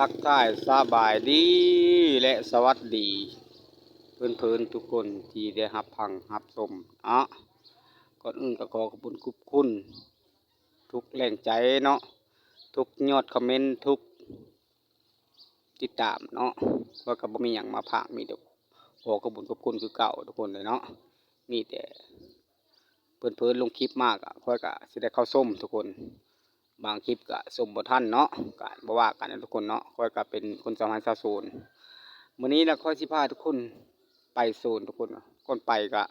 ທັກທາຍສະບາຍດີ ແລະ ສະຫວັດດີເພື່ອນໆທຸກຄົນທີ່ໄດ້ຮັບຟັງຮັບຊົມເນາະ. ກ່ອນອື່ນກໍຂໍຂອບຄຸນຂອບຄຸນທຸກແຮງໃຈເນາະ, ທຸກຍອດຄອມເມັນ, ທຸກຕິດຕາມເນາະ. ຂ້ອຍກໍບໍ່ມີຫຍັງມາຝາກ, ມີແຕ່ຂໍຂອບຄຸນຂອບຄຸນຄືເກົ່າທຸກຄົນເລີຍເນາະ. ມີແຕ່ ເພິ່ນເພີນລົງຄລິບມາກະ ຂ້ອຍກະຊິໄດ້ເຂົ້າຊົມທຸກຄົນ. ບາງຄລິບກະຊົມບໍ່ທັນເນາະ, ກະບໍ່ວ່າກັນນະທຸກຄົນເນາະ. ຂ້ອຍກະເປັນຄົນຊາວໄຮ່ຊາວສວນ. ມື້ນີ້ລະຂ້ອຍຊິພາທຸກຄົນໄປສວນທຸກຄົນ. ກ່ອນໄປກະ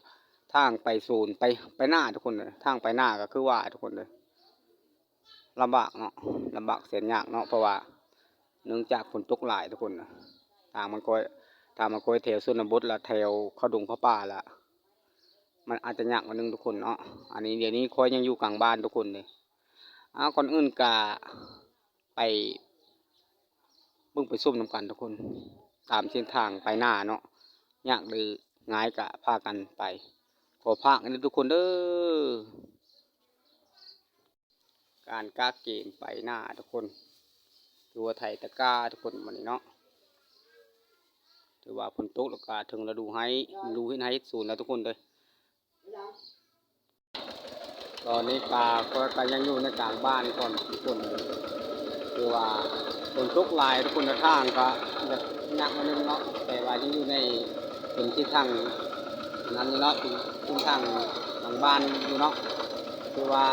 ທາງໄປສວນ ໄປ ໄປນາທຸກຄົນ. ທາງໄປນາກະຄືວ່າທຸກຄົນເດີ ລຳບາກເນາະ, ລຳບາກແສນຍາກເນາະ, ເພາະວ່າເນື່ອງຈາກຝົນຕົກຫຼາຍທຸກຄົນ. ທາງມັນກະ ທາງມັນກະແຖວຊົນນະບົດ ລະແຖວເຂົ້າດົງເຂົ້າປ່າລະ ມັນອາດຈະຍາກໜ້ອຍໜຶ່ງທຸກຄົນເນາະ. ອັນນີ້ ດຽວນີ້ຂ້ອຍຍັງຢູ່ກາງບ້ານທຸກຄົນເດ້. ເອົາ ກ່ອນອື່ນກະໄປເບິ່ງໄປຊົມນຳກັນທຸກຄົນ ຕາມເສັ້ນທາງໄປນາເນາະ. ຍາກຫຼືງ່າຍກະພາກັນໄປ. ຂໍຝາກເດີທຸກຄົນເດີ. ການກະເກມໄປນາທຸກຄົນ ຄືວ່າໄຖຕະກ້າທຸກຄົນມື້ນີ້ເນາະ. ຖືວ່າຝົນຕົກແລ້ວກະເຖິງລະດູໄຮ່ ລະດູເຮັດໄຮ່ເຮັດສວນແລ້ວທຸກຄົນເດີ. ຕອນນີ້ກະ ຂ້ອຍກະຍັງຢູ່ໃນກາງບ້ານກ່ອນທຸກຄົນ. ຄືວ່າຝົນຕົກຫຼາຍທຸກຄົນ ທາງກະຍາກໜ້ອຍໜຶ່ງເນາະ, ແຕ່ວ່າຍັງຢູ່ໃນເປັນເສັ້ນທາງ ອັນນັ້ນຢູ່ເນາະ, ເປັນເສັ້ນທາງຫຼັງບ້ານຢູ່ເນາະ. ຄືວ່າ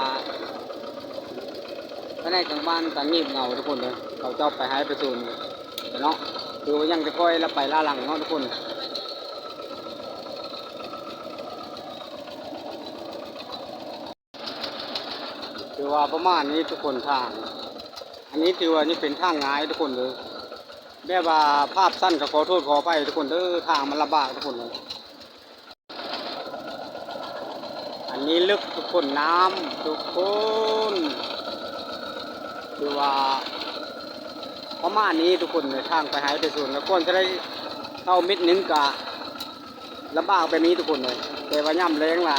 ພາຍໃນກາງບ້ານກະງຽບເຫງົາທຸກຄົນເດີ, ເຂົາເຈົ້າໄປໄຮ່ໄປສວນເນາະ. ຄືວ່າຍັງແຕ່ຂ້ອຍລະໄປລ້າຫຼັງເນາະທຸກຄົນ. ຖືວ່າປະມານນີ້ທຸກຄົນ ທາງ ອັນນີ້ຖືວ່າຍັງເປັນທາງງ່າຍທຸກຄົນເດີ. ແບບວ່າພາບສັ້ນກໍຂໍໂທດຂໍອະໄພທຸກຄົນເດີ, ທາງມັນລຳບາກທຸກຄົນເດີ. ອັນນີ້ເລິກທຸກຄົນ ນ້ຳທຸກຄົນ. ຖືວ່າປະມານນີ້ທຸກຄົນເດີ, ທາງໄປໄຮ່ໄປສວນ ແລ້ວກ່ອນຈະໄດ້ເຂົ້າເມັດໜຶ່ງກະ ລຳບາກແບບນີ້ທຸກຄົນເອີຍ. ແຕ່ວ່າຍາມແລ້ງລະ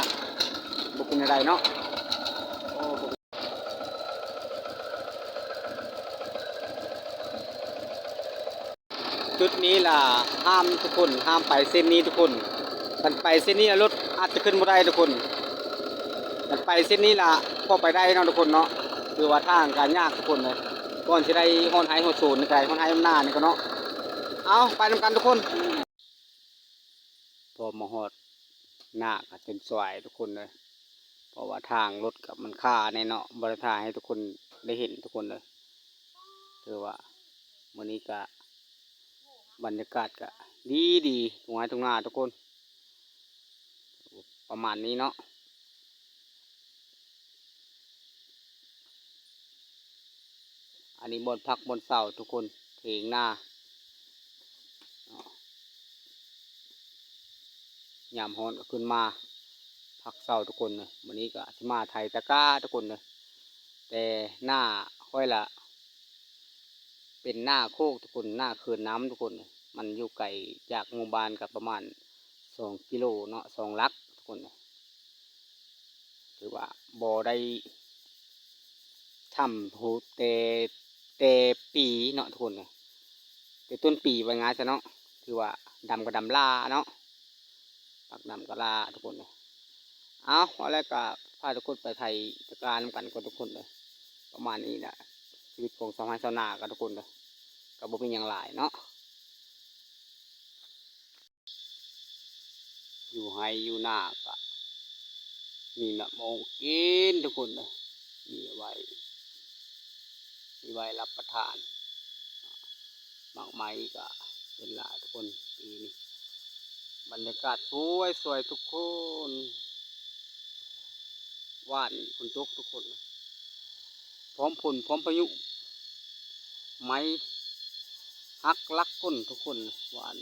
ບໍ່ເປັນແນວໃດເນາະ. ຈຸດນີ້ລະຫ້າມທຸກຄົນ, ຫ້າມໄປເສັ້ນນີ້ທຸກຄົນ. ຄັນໄປເສັ້ນນີ້ລະລົດອາດຈະຂຶ້ນບໍ່ໄດ້ທຸກຄົນ. ຄັນໄປເສັ້ນນີ້ລະພໍໄປໄດ້ເນາະທຸກຄົນເນາະ. ຄືວ່າທາງກະຍາກທຸກຄົນເອີຍ, ກ່ອນຊິໄດ້ຮອດໄຮ່ຮອດສວນນີ້ກະໄດ້ ຮອດໄຮ່ຮອດນານີ້ກະເນາະ. ເອົາ ໄປນຳກັນທຸກຄົນ. ພໍມາຮອດນາກະຈົນສວາຍທຸກຄົນເອີຍ, ເພາະວ່າທາງລົດກະມັນຄາແນ່ເນາະ, ບໍ່ໄດ້ຖ່າຍໃຫ້ທຸກຄົນໄດ້ເຫັນທຸກຄົນເອີຍ. ຖືວ່າມື້ນີ້ກະບັນຍາກາດກະດີໆ ທົ່ງໄຮ່ທົ່ງນາທຸກຄົນ. ປະມານນີ້ເນາະ. ອັນນີ້ບ່ອນພັກບ່ອນເຊົາທຸກຄົນ, ຖຽງນາ. ຍາມຮ້ອນກໍຂຶ້ນມາພັກເຊົາທຸກຄົນເດີ. ມື້ນີ້ກໍຊິມາໄຖຕະກ້າທຸກຄົນເດີ. ແຕ່ໜ້າຂ້ອຍລະເປັນໜ້າໂຄກທຸກຄົນ, ໜ້າເຂື່ອນນ້ຳທຸກຄົນ. ມັນຢູ່ໄກຈາກໝູ່ບ້ານກໍປະມານສອງກິໂລເນາະ, ສອງຫຼັກທຸກຄົນ. ຖືວ່າບໍ່ໄດ້ທຳໂຫດແຕ່ ແຕ່ປີເນາະທຸກຄົນ, ແຕ່ຕົ້ນປີວ່າງ່າຍຊະເນາະ. ຖືວ່າດຳກໍດຳຫຼ້າເນາະ, ປັກດຳກໍຫຼ້າທຸກຄົນ. ເອົາ ເອົາແລ້ວກໍພາທຸກຄົນໄປໄຖຕະກ້ານຳກັນກ່ອນທຸກຄົນເດີ. ປະມານນີ້ແຫຼະ ຊີວິດຂອງຊາວໄຮ່ຊາວນາກັນທຸກຄົນເດີ, ກໍບໍ່ມີຫຍັງຫຼາຍເນາະ. ຢູ່ໄຮ່ຢູ່ນາກະມີໝາກໂມງກິນທຸກຄົນເດີ, ມີໄວ້ ມີໄວ້ຮັບປະທານ. ໝາກໄມ້ກະເປັນຫຼາຍທຸກຄົນປີນີ້. ບັນຍາກາດສວຍໆ ທຸກຄົນ. ວານຝົນຕົກທຸກຄົນ, ພ້ອມຝົນພ້ອມພາຍຸ, ໄມ້ຫັກຫຼັກກົ້ນທຸກຄົນ. ວານ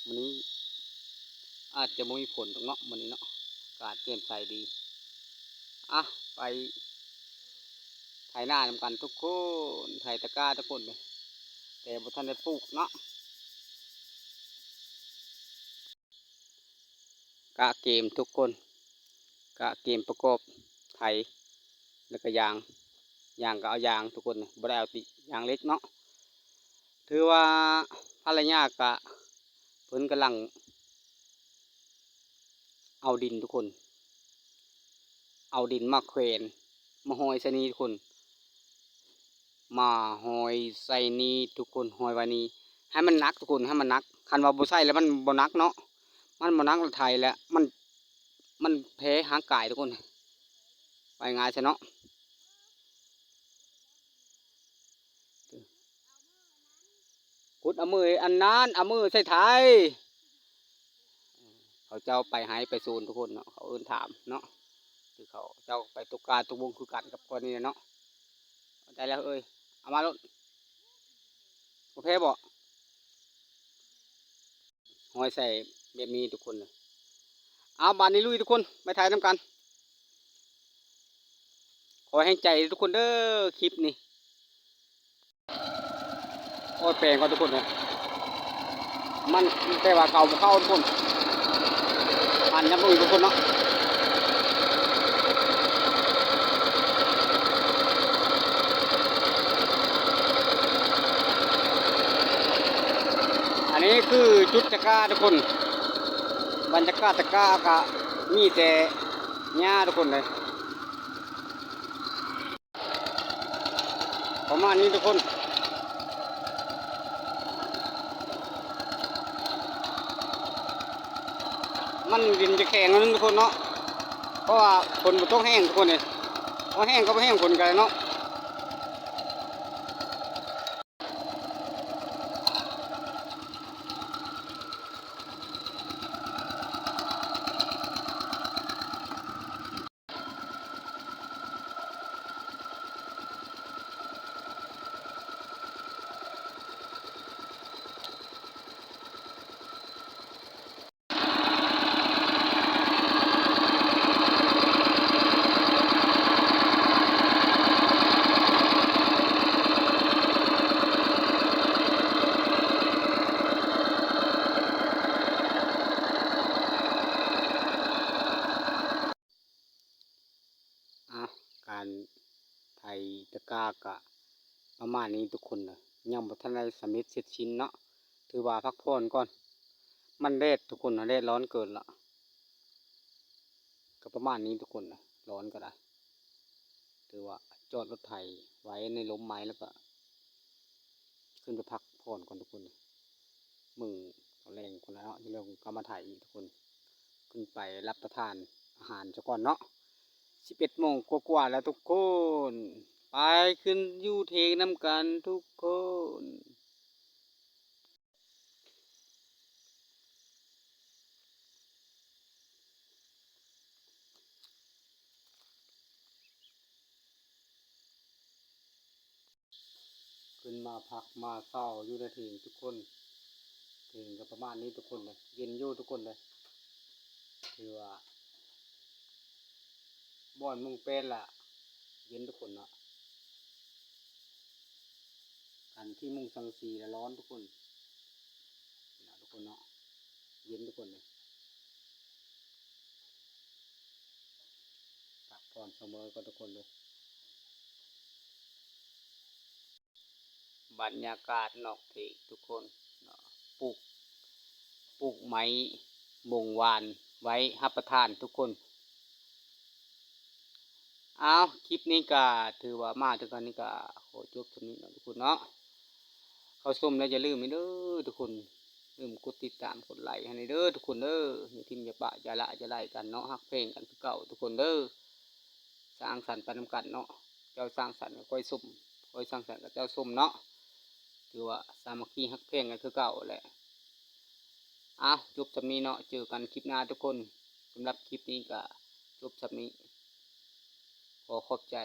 ມື້ນີ້ອາດຈະບໍ່ມີຝົນດອກເນາະ, ມື້ນີ້ເນາະ ອາກາດແຈ່ມໃສດີ. ອ່ະ ໄປໄຖນານຳກັນທຸກຄົນ, ໄຖຕະກ້າທຸກຄົນເດີ, ແຕ່ບໍ່ທັນໄດ້ປູກເນາະ. ກະເກມທຸກຄົນ, ກະເກມປະກອບໄຖ ແລ້ວກະຢາງ. ຢາງກໍເອົາຢາງທຸກຄົນ ບໍ່ໄດ້ເອົາຕິຢາງເຫຼັກເນາະ. ຖືວ່າພັນລະຍາກະເພິ່ນກຳລັງເອົາດິນທຸກຄົນ ເອົາດິນມາແຂວນ ມາຫ້ອຍໃສ່ນີ້ທຸກຄົນ ມາຫ້ອຍໃສ່ນີ້ທຸກຄົນ ຫ້ອຍໄວ້ນີ້ ໃຫ້ມັນໜັກທຸກຄົນ ໃຫ້ມັນໜັກ. ຄັນວ່າບໍ່ໃສ່ແລ້ວມັນບໍ່ໜັກເນາະ ມັນບໍ່ໜັກ ລະໄຖແລ້ວມັນ ມັນແພ້ຮ່າງກາຍທຸກຄົນ ວ່າງ່າຍຊະເນາະ. ຂຸດເອົາມືອັນນັ້ນ ເອົາມືໃສ່ໄຖ. ເຂົາເຈົ້າໄປໄຮ່ໄປສວນທຸກຄົນເນາະ ເຂົາເອີ້ນຖາມເນາະ ຄືເຂົາເຈົ້າໄປຕົກກາຕົກບົງຄືກັນກັບຂ້ອຍນີ້ແຫຼະເນາະ. ເຂົ້າໃຈແລ້ວເອີຍ ເອົາມາໂລດ ບໍ່ແພ້ບໍ່? ຫ້ອຍໃສ່ແບບນີ້ທຸກຄົນເດີ. ເອົາ ບາດນີ້ລຸຍທຸກຄົນ ໄປໄຖນຳກັນ. ຂໍແຮງໃຈທຸກຄົນເດີ ຄລິບນີ້. ໂອ້ຍ ແປງກ່ອນທຸກຄົນເອີຍ ມັນ ແຕ່ວ່າເຂົ້າບໍ່ເຂົ້າທຸກຄົນ ອັນຍັງບໍ່ມີທຸກຄົນເນາະ. ອັນນີ້ຄືຈຸດຕະກາທຸກຄົນ ບັນຍາກາດຕະກາກະມີແຕ່ຫຍ້າທຸກຄົນເລີຍ. ປະມານນີ້ທຸກຄົນ ມັນດິນຈະແຂງໜ້ອຍໜຶ່ງທຸກຄົນເນາະ ເພາະວ່າຝົນບໍ່ຕົກແຮງທຸກຄົນເອີຍ ບໍ່ແຮງກໍບໍ່ແຮງ ຝົນກໍໄດ້ເນາະ. ອ່ະ ການໄຖຕະກາກະປະມານນີ້ທຸກຄົນເດີ ຍັງບໍ່ທັນໄດ້ສຳເລັດເສັດສິ້ນເນາະ ຖືວ່າພັກຜ່ອນກ່ອນ ມັນແດດທຸກຄົນ ແດດຮ້ອນເກີນລະ ກໍປະມານນີ້ທຸກຄົນ ຮ້ອນກໍໄດ້ ຖືວ່າຈອດລົດໄຖໄວ້ໃນລົມໄມ້ ແລ້ວກໍ ຂຶ້ນໄປພັກຜ່ອນກ່ອນທຸກຄົນ ເບິ່ງຕອນແລງພຸ້ນລະເນາະ ແລ້ວກໍມາຖ່າຍອີກທຸກຄົນ ຂຶ້ນໄປຮັບປະທານອາຫານຊະກ່ອນເນາະ ສິບເອັດໂມງກວ່າໆແລ້ວທຸກຄົນ ໄປຂຶ້ນຢູ່ເທິງນຳກັນທຸກຄົນ. ຂຶ້ນມາພັກມາເຊົາຢູ່ໃນເທິງທຸກຄົນ ເທິງກໍປະມານນີ້ທຸກຄົນເດີ ເຢັນຢູ່ທຸກຄົນເດີ ຖືວ່າ ບ່ອນໂມງແປດລະເຢັນທຸກຄົນເນາະ ຄັນທີ່ມຸງສັງກະສີລະຮ້ອນທຸກຄົນ ເນາະ ທຸກຄົນເນາະ ເຢັນທຸກຄົນເລີຍ ພັກຜ່ອນສະເໝີກ່ອນທຸກຄົນເດີ. ບັນຍາກາດນອກເຂດທຸກຄົນເນາະ ປູກ ປູກໄມ້ບົ່ງຫວ່ານໄວ້ຮັບປະທານທຸກຄົນ. ອ້າວ ຄລິບນີ້ກະຖືວ່າມາເຖິງອັນນີ້ກະຂໍຈົບສ່ຳນີ້ເນາະທຸກຄົນເນາະ. ເຂົ້າຊົມແລ້ວຢ່າລືມເດີທຸກຄົນ ລືມກົດຕິດຕາມກົດໄລໃຫ້ແດ່ເດີທຸກຄົນເດີ. ຢ່າຖິ້ມຢ່າປະຢ່າລະຢ່າໄລ່ກັນເນາະ ຮັກແພງກັນຄືເກົ່າທຸກຄົນເດີ. ສ້າງສັນໄປນຳກັນເນາະ ເຈົ້າສ້າງສັນກໍຂ້ອຍຊົມ ຂ້ອຍສ້າງສັນກໍເຈົ້າຊົມເນາະ. ຖືວ່າສາມັກຄີຮັກແພງກັນຄືເກົ່າແຫຼະ. ອ້າວ ຈົບສ່ຳນີ້ເນາະ ເຈີກັນຄລິບໜ້າທຸກຄົນ. ສຳລັບຄລິບນີ້ກໍຈົບສ່ຳນີ້ ຂໍຂອບໃຈ.